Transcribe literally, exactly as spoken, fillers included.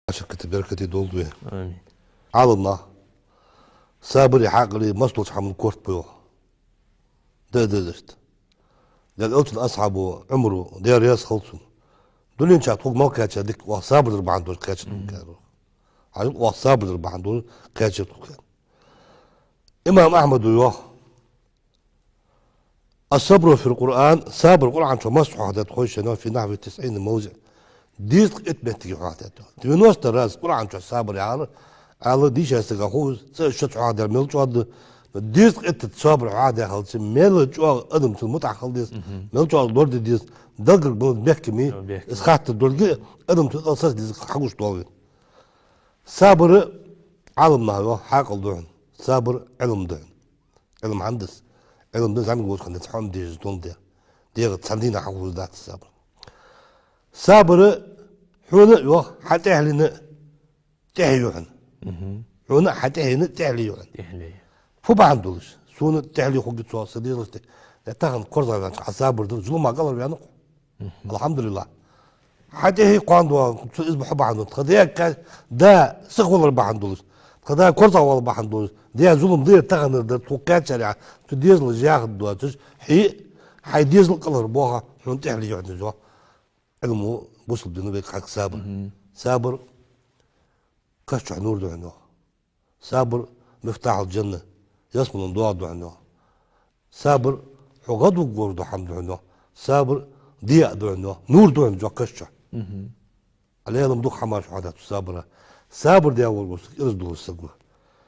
Ӏа шаккхе беркате долда вай. Амин. Ӏаламнах сабари хьаькъали массадолча хӀаман корта ба йоах. Да, да, да, иштта. Даьла Элчан асхьабо Ӏумара, Даьла раьза хилва цунна. Дунен чу тхога мел кхаьча дика оаха сабар дар бахьан долаш кхаьчад тхога, аьлар. Хьажал, оаха сабар дар бахьан долаш кхаьчар тхога, аьлар. Имам Ахьмада йоах: «الصبر في القرآن», сабар Къуръан чу масса хьоахадаьд, хой шена, «في نحو تسعين موضعا». Дезткъа итт моттиге хьоахадаьд. Девяносто раз Къуръан чу сабар яхар, Ӏаьла дийша сага хов из, цкъа-шозза хьоахадаьр мел чӀоагӀа да. Дезткъа итт сабар хьоахадаь хилча, мел чӀоагӀа адам цунна мутӀахьа хила деза, мгм, мел чӀоагӀа лораде деза, Далла гарга баланза бехкаме, ну, бехкаме, из хаттар долга адам цунна кӀалсаца деза хьагуш долга. Сабар, Ӏаламнаха йоах, хьаькъал да хьона. Сабар Ӏилма да хьона. Ӏилма хӀана да из? Ӏилма да зӀамига волча хана денз хьона дезаш дола де. ДегӀа цхьан дийнахьа хьахозадац сабар. Сабар хьона а йоах, хьа тӀехьленна а тӀехье я хьона. Мгм. Хьона а хьа тӀехьенна а тӀехьле я хьона. ТӀехьле. Фу бахьан долаш? Сона тӀехьле хургья цо са дезалашта. Э, тахан корзагӀваьннача хьа сабар дар, зулама кӀалхарваьннав-кх хьо. Мгм. АлхьамдулиллахӀ. Хьа тӀехье кхоана доагӀа, цо из ба хьо бахьан долаш. Тха даь, да сихвалар бахьан долаш. Тха да корзагӀвалар бахьан долаш. Даь зулам даьр, таханара дар, тхога кхаьчар яхар, цу дезала яхар доацаш, хье, хьай дезал кӀалхарбоаха, хьона тӀехьле я хьона из, йоах. Ӏилма бусалба дина вайга хьакх сабар. Мгм. Сабар каша чу нур да хьона, йоах. Сабар مفتاح الجنة, ялсмален доагӀа да хьона, йоах. Сабар хьо гӀадвугаргволаш дола хӀама да хьона, йоах. Сабар дийя да хьона, йоах. Нур да хьона, йоах, каша чу. Мгм. Ӏалелам дукха хӀамаш хьоахадаьд цу сабара. Сабар даь волаш вола саг ираз долаш саг ва.